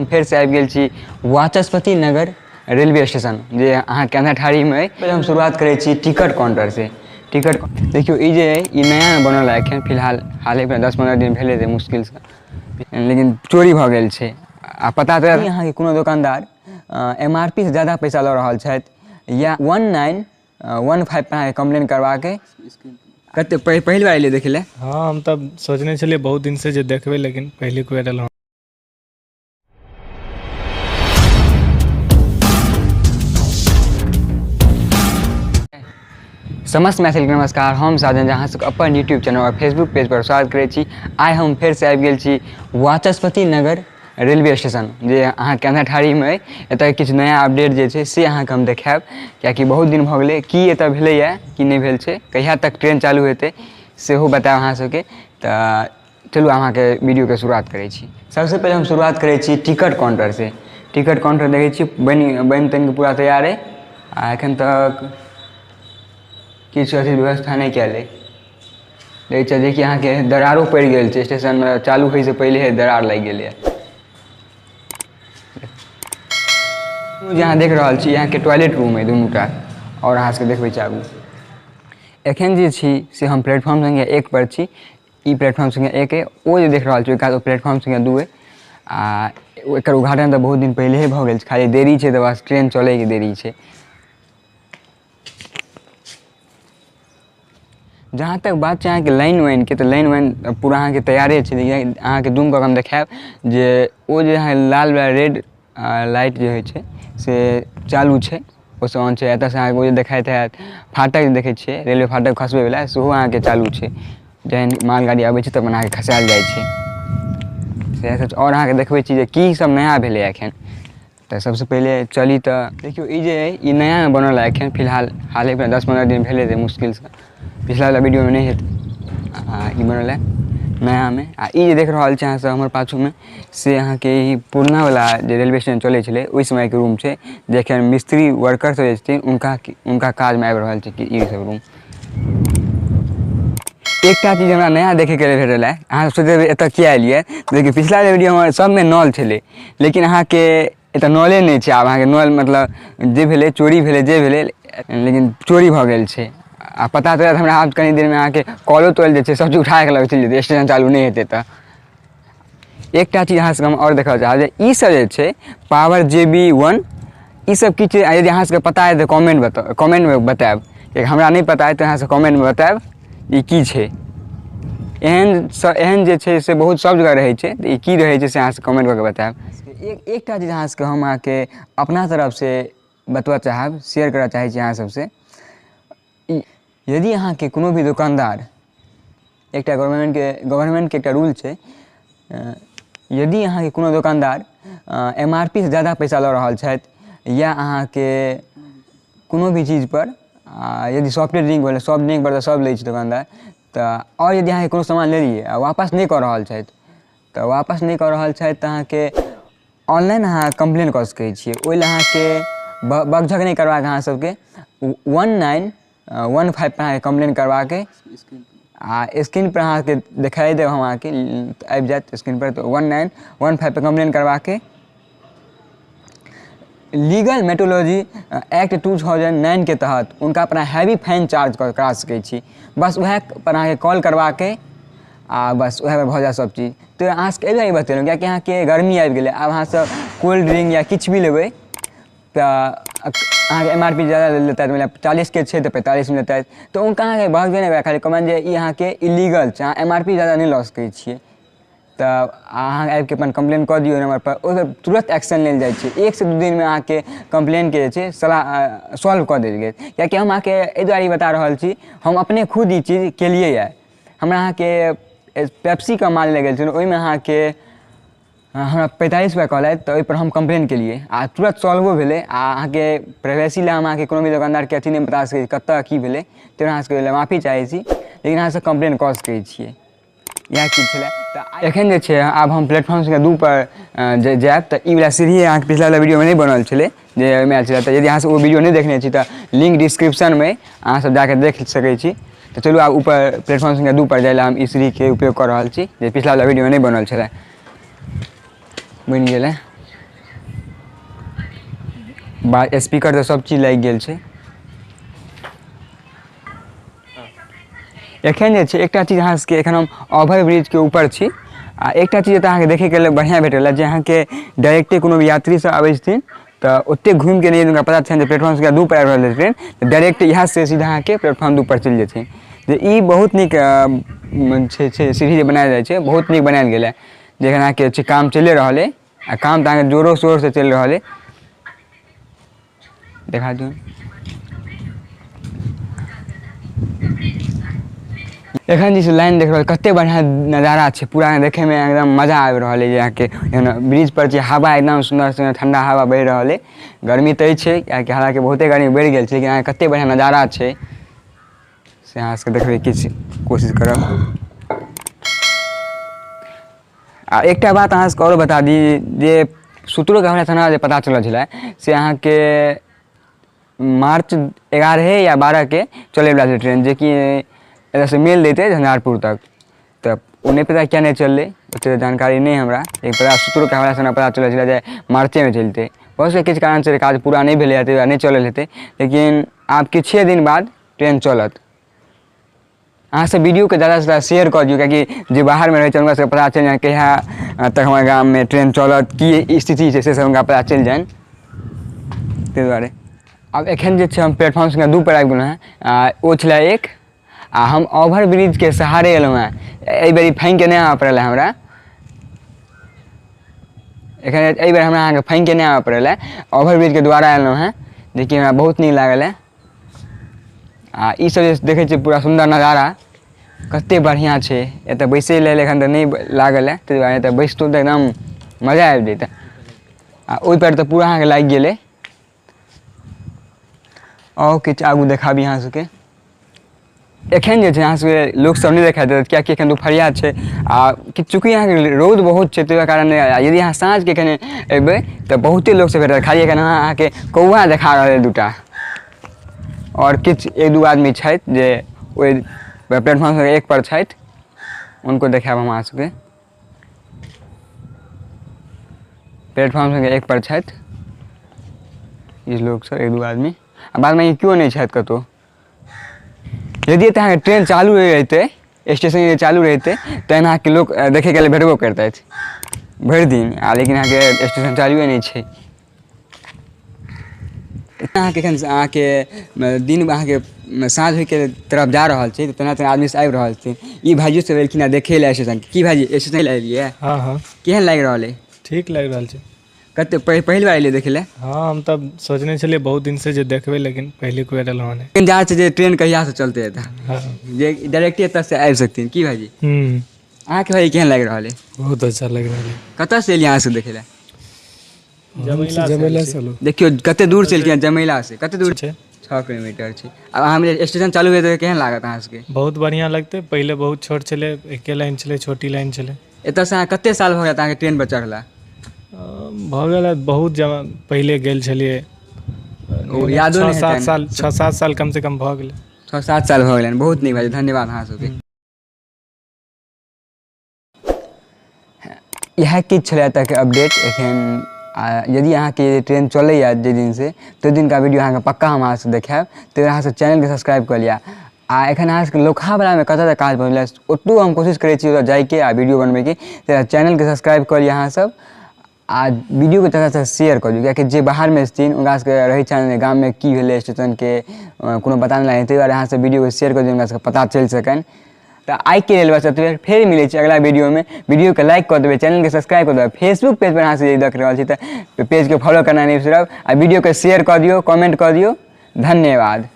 हम फेरसँ आबि गेल छी वाचस्पति नगर रेलवे स्टेशन जे अहाँके अंधाठारीमे अइ। पहिले हम शुरुआत करै छी टिकट काउंटरसँ। टिकट देखियौ, ई जे अइ ई नया बनल है एखन फिलहाल, हालेमे 10-15 दिन भेलै जे मुश्किलसँ, लेकिन चोरी भऽ गेल छै। आ पता चलल अहाँके कोनो दोकानदार एम आर पी सँ जादा पैसा लऽ रहल छथि या 1915 पर अहाँके कम्प्लेन करबाक अइ। कते पहिल बार एलियै देखै लए? हँ, हम तऽ सोचने छलियै बहुत दिनसँ जे देखबै, लेकिन पहिलुक बेर एलहुँ। समस्त मैथिलके नमस्कार, हम साजन अहाँ सबके अपन यूट्यूब चैनल और फेसबुक पेज पर स्वागत करै छी। आइ हम फेरसँ आबि गेल छी वाचस्पति नगर रेलवे स्टेशन जे अहाँके अंधाठारीमे अइ। एतऽ किछु नया अपडेट जे छै से अहाँके हम देखायब, किएकि बहुत दिन भऽ गेलै की एतऽ भेलैए की नहि भेल छै, कहिया तक ट्रेन चालू हेतै सेहो बतायब अहाँ सबके। तऽ चलू अहाँके वीडियोके शुरुआत करै छी। सबसँ पहिले हम शुरुआत करै छी टिकट काउंटरसँ। टिकट काउंटर देखै छियै बनि बनि तनि पूरा तैयार अइ आ एखन तक किछु अथी व्यवस्था नहि कयल अइ। देखै छियै जेकि अहाँके दरारो पड़ि गेल छै, स्टेशनमे चालू होइसँ पहिले दरार लागि गेलैए। जे अहाँ देख रहल छी अहाँके टॉयलेट रूम अइ दुनूटा, आओर अहाँ सबके देखबै छी आगू। एखन जे छी से हम प्लेटफॉर्म संख्या 1 पर छी। ई प्लेटफॉर्म संख्या 1 अइ, ओ जे देख रहल छी ओहि कात ओ प्लेटफॉर्म संख्या 2 अइ। आ एकर उद्घाटन तऽ बहुत दिन पहिलेहे भऽ गेल छै, खाली देरी छै तऽ बस ट्रेन चलैके देरी छै। जहाँ तक बात छै अहाँके लाइन वाइनके, तऽ लाइन वाइन पूरा अहाँके तैयारे छै। अहाँके जूम कऽ कऽ हम देखायब जे ओ जे अहाँके लालवला रेड लाइट जे होइ छै से चालू छै, ओसभ ऑन छै। एतऽसँ अहाँके ओ जे देखाइत हैत फाटक जे देखै छियै रेलवे फाटक खसबैवला, सेहो अहाँके चालू छै। जहन मालगाड़ी अबै छै तऽ अपन अहाँके खसायल जाइ छै, सएह सब छै। आओर अहाँके देखबै छी जे की सब नया भेलैए एखन। तऽ सबसँ पहिले चली तऽ देखियौ ई जे अइ ई नयामे बनल है एखन फिलहाल, हालेमे 10-15 दिन भेलै जे मुश्किलसँ, पिछला वीडियोमे नहि हेतै। आ ई बनल है नयामे। आ ई जे देख रहल छी अहाँसभ हमर पाछूमे से अहाँके ई पुरनावला जे रेलवे स्टेशन चलै छलै ओहि समयके रूम छै, जे एखन मिस्त्री वर्कर सब जे छथिन हुनका हुनका काजमे आबि रहल छै कि ई सब रूम। एकटा चीज हमरा नया देखैके लेल भेटल है। अहाँ सब सोचबै एतऽ किया एलियै, देखियौ पिछला वीडियो हमर सबमे नल छलै, लेकिन अहाँके एतऽ नले नहि छै। आब अहाँके नल मतलब जे भेलै चोरी भेलै जे भेलै, लेकिन चोरी भऽ गेल छै। आ पता चलत हमरा आब कनि देरमे अहाँके कॉलो तोड़ि दै छै, सब चीज उठाके लऽ कऽ चलि जेतै स्टेशन चालू नहि हेतै तऽ। एकटा चीज अहाँ सबके हम आओर देखबऽ चाहब जे ई सब जे छै पावर जे बी 1 ई सब की छै, यदि अहाँ सबके पता अइ तऽ कमेंट बताउ, कमेंटमे बतायब, किएकि हमरा नहि पता अइ तऽ अहाँ सब कमेंटमे बतायब ई की छै। एहन एहन जे छै से बहुत सब जगह रहै छै, तऽ ई की रहै छै से अहाँ सब कमेंट कऽ के बतायब। एकटा चीज अहाँ सबके हम अहाँके अपना तरफसँ बतबऽ चाहब, शेयर करऽ चाहै छी अहाँ सबसँ, यदि अहाँके कोनो भी दोकानदार एकटा गवर्नमेन्टके एकटा रूल छै, यदि अहाँके कोनो दोकानदार एम आर पी सँ जादा पैसा लऽ रहल छथि या अहाँके कोनो भी चीजपर, यदि सॉफ्टे ड्रिंक भेलै, सॉफ्ट ड्रिंकपर तऽ सब लै छै दोकानदार, तऽ आओर यदि अहाँके कोनो सामान लेलियै आओर वापस नहि कऽ रहल छथि, तऽ वापस नहि कऽ रहल छथि तऽ अहाँके ऑनलाइन अहाँ कम्प्लेन कऽ सकै छियै। ओहि लए अहाँके बकझक नहि करबाक, अहाँ सबके 1915 पर अहाँके कम्प्लेन करबाक अइ। आ स्क्रीनपर अहाँके देखाइ देब हम, अहाँके आबि जायत स्क्रीनपर, तऽ 1915 पर कम्प्लेन करबाक अइ। लीगल मेट्रोलॉजी एक्ट 2009 के तहत हुनका पर हैवी फाइन चार्ज करा सकै छी। बस उएह पर अहाँके कॉल करबाक अइ आ बस उएह पर भऽ जायत सब चीज। तऽ अहाँ सबके एहि दुआरे बतेलहुँ किएकि अहाँके गर्मी आबि गेलै, आब अहाँसब कोल्ड ड्रिंक या किछु भी लेबै तऽ अहाँके एम आर पी जादा लेतथि, मतलब 40के छै तऽ 45मे लेतथि, तऽ हुनका अहाँके बहसबै नहि, खाली कहबनि जे ई अहाँके इलीगल छै, अहाँ एम आर पी जादा नहि लऽ सकै छियै। तऽ अहाँ आबिके अपन कम्प्लेन कऽ दियौ नम्बरपर, ओहिपर तुरन्त एक्शन लेल जाइ छै। 1 से 2 दिनमे अहाँके कम्प्लेनके जे छै सलाह सॉल्व कऽ देल गेल। किएकि हम अहाँके एहि दुआरे ई बता रहल छी, हम अपने खुद ई चीज केलियै। हमरा अहाँके पेप्सीके माल लए गेल छलहुँ, ओहिमे अहाँके हमरा 45 रुपैआ कहलथि, तऽ ओहिपर हम कम्प्लेन केलियै आ तुरन्त सॉल्वो भेलै। आ अहाँके प्राइवेसी लए हम अहाँके कोनो भी दोकानदारके अथी नहि बता सकै छी कतऽ की भेलै, ताहि अहाँ सबके माफी चाहै छी, लेकिन अहाँ सब कम्प्लेन कऽ सकै छियै। इएह चीज छलै। तऽ एखन जे छै आब हम प्लेटफॉर्म संख्या 2 पर जे जायब तऽ ई वला सीढ़ी अहाँके पिछला वला वीडियोमे नहि बनल छलै जे ओहिमे आयल छलै। तऽ यदि अहाँ सब ओ वीडियो नहि देखने छी तऽ लिंक डिस्क्रिप्शनमे अहाँ सब जाके देख सकै छी। तऽ चलू आब ऊपर प्लेटफॉर्म संख्या 2 पर जाय लए हम ई सीढ़ीके उपयोग कऽ रहल छी जे पिछला वला वीडियोमे नहि बनल छलै, बनि गेलै। बा स्पीकर तऽ सब चीज लागि गेल छै। एखन जे छै एकटा चीज अहाँ सबके, एखन हम ओवर ब्रिजके ऊपर छी आ एकटा चीज एतऽ अहाँके देखैके लेल बढ़िआँ भेटल जे अहाँके डायरेक्टे कोनो भी यात्री सब आबै छथिन तऽ ओतेक घुमिके नहि हुनका पता छनि जे प्लेटफॉर्म संख्या 2 पर आबि रहल छै ट्रेन, तऽ डायरेक्ट इएहसँ सीधा अहाँके प्लेटफॉर्म 2 पर चलि जेथिन। जे ई बहुत नीक छै छै सीढ़ी जे बनायल जाइ छै, बहुत नीक बनायल गेल है। जे एखन अहाँके छै काम चलिए रहल अइ आ काम तऽ अहाँके जोरो शोरसँ चलि रहल अइ। देखा दियौ, एखन जे छै लाइन देख रहल, कते बढ़िआँ नजारा छै पूरा, देखैमे एकदम मजा आबि रहल अइ। जे अहाँके एहन ब्रिज पर छै, हवा एकदम सुन्दर सुन्दर ठण्डा हवा बहि रहल अइ। गर्मी तऽ अछि, किएकि हालाँकि बहुते गर्मी बढ़ि गेल छै, लेकिन अहाँके कते बढ़िआँ नजारा छै से अहाँ सबके देखबैके किछु कोशिश करब। आ एकटा बात अहाँ सबके आओरो बता दी जे सूत्रोके हमरा थाना जे पता चलल छलै से अहाँके मार्च 11 या 12के चलैवला छै ट्रेन, जेकि एतऽसँ मेल दैतै झंझारपुर तक। तऽ ओ नहि पता किया नहि चललै, ओतेक जानकारी नहि हमरा, लेकिन पता सूत्रोके हमरासँ हमरा पता चलल छलै जे मार्चेमे चलतै। बहुत से किछु कारणसँ काज पूरा नहि भेलै ताहि दुआरे नहि चलल हेतै, लेकिन आब किछुए दिन बाद ट्रेन चलत। अहाँसभ वीडियोके जादासँ जादा शेयर कऽ दियौ, किएकि जे बाहरमे रहै छै हुनका सभके पता चलि जानि कहिया तक हमर गाममे ट्रेन चलत, की स्थिति छै से सब हुनका पता चलि जानि, ताहि दुआरे। आब एखन जे छै हम प्लेटफॉर्म संख्या 2 पर आबि गेलहुँ हेँ। आ ओ छलै एक आ हम ओवर ब्रिजके सहारे एलहुँ हेँ। एहि बेर फाँगिके नहि आबऽ पड़ल हमरा, एखन एहि बेर हमरा अहाँके फाँगिके नहि आबऽ पड़ल हँ, ओवर ब्रिजके द्वारा एलहुँ हेँ, जेकि हमरा बहुत नीक लागल हँ। आ ई सब जे देखै छियै पूरा सुन्दर नजारा कते बढ़िआँ छै। एतऽ बैसै लेल एखन तऽ नहि लागल हँ, ताहि दुआरे एतऽ बैसतहुँ तऽ एकदम मजा आबि जैतै। आ ओहिपर तऽ पूरा अहाँके लागि गेलै। आओर किछु आगू देखाबी अहाँ सबके। एखन जे छै अहाँ सबके लोकसब नहि देखाइ देत, किएकि एखन दुपहरिया छै आ चूँकि अहाँके रौद बहुत छै ताहि कारण। यदि अहाँ साँझके एखन अयबै तऽ बहुते लोकसब भेटत। खाली एखन अहाँके कौआ देखा रहल अइ दूटा, आओर किछु एक दू आदमी छथि जे ओहि प्लेटफॉर्म एक पर छथि, हुनको देखायब हम अहाँ सबके। प्लेटफॉर्म संख्या 1 पर छथि ई लोकसब, एक दू आदमी, आ बादमे केओ नहि छथि कतहु। यदि एतऽ अहाँके ट्रेन चालू रहितै, स्टेशन यदि चालू रहितै तहन अहाँके लोक देखैके लेल भेटबो करितथि भरि दिन, आ लेकिन अहाँके स्टेशन चालुए नहि छै। अहाँके एखन अहाँके दिन अहाँके साँझ होइके तरफ जा रहल छै, तऽ तेना तेना आदमी सब आबि रहल छै। ई भाइयो सब एलखिन हँ देखै लए स्टेशन। की भाइजी, स्टेशन एलियै? हँ हँ। केहन लागि रहल अइ? ठीक लागि रहल छै। कते पहिल बार एलियै देखै लए? हँ, हम तऽ सोचने छलियै बहुत दिनसँ जे देखबै, लेकिन पहिलुक बेर एलहुँ हँ। लेकिन जा छै जे ट्रेन कहियासँ चलतै एतऽ, हँ, जे डायरेक्टे एतऽसँ आबि सकथिन। की भाइजी? हूँ। अहाँके भाइ केहन लागि रहल अइ? बहुत अच्छा लागि रहल है। कतऽसँ एलियै अहाँ सब देखै लए? जमैला से एलहुँ। देखियौ कते दूर से एलखिन, जमैला से। कते दूर छै? 6 किलोमीटर छै। आब अहाँ स्टेशन चालू हेतै तऽ केहन लागत अहाँ सबके? बहुत बढ़िआँ लगतै। पहिले बहुत छोट छलै, एके लाइन छलै, छोटी लाइन छलै। एतऽसँ अहाँ कते साल भऽ गेल अहाँके ट्रेन पर चढ़ला? भऽ गेल बहुत जमा, पहिले गेल छलियै। ओ यादो 6 नहि 7 हेतनि। साल, 6 7 साल कमसँ कम भऽ गेलै। 6 7 साल भऽ गेलनि। बहुत नीक भाइ, धन्यवाद अहाँ सबके। इएह किछु छलै एतऽके अपडेट एखन। आ यदि अहाँके ट्रेन चलैए जाहि दिनसँ, ताहि दिनका वीडियो अहाँके पक्का हम अहाँसँ देखायब। ताहि अहाँसभ चैनलके सब्सक्राइब कऽ लिअ। आ एखन अहाँ सबके लोकहावलामे कतऽ तक काज पहुँचलै, ओतहु हम कोशिश करै छी ओतऽ जाइके आ वीडियो बनबैके। तऽ चैनलके सब्सक्राइब कऽ लिअ अहाँसभ आ वीडियोके जादासँ शेयर कऽ दियौ, किएकि जे बाहरमे छथिन हुनका सबके रहै छनि गाममे की भेलै स्टेशनके कोनो पता नहि लागै, ताहि दुआरे अहाँसभ वीडियोके शेयर कऽ दियौ, हुनका सबके पता चलि सकनि। तऽ आइके लेल बस एतबे, फेर मिलै छी अगिला वीडियोमे। वीडियोके लाइक कऽ देबै, चैनलके सब्सक्राइब कऽ देबै। फेसबुक पेज पर अहाँसभ यदि देख रहल छी तऽ पेजके फॉलो करनाइ नहि बिसरब आ वीडियोके शेयर कऽ दियौ, कमेंट कऽ दियौ। धन्यवाद।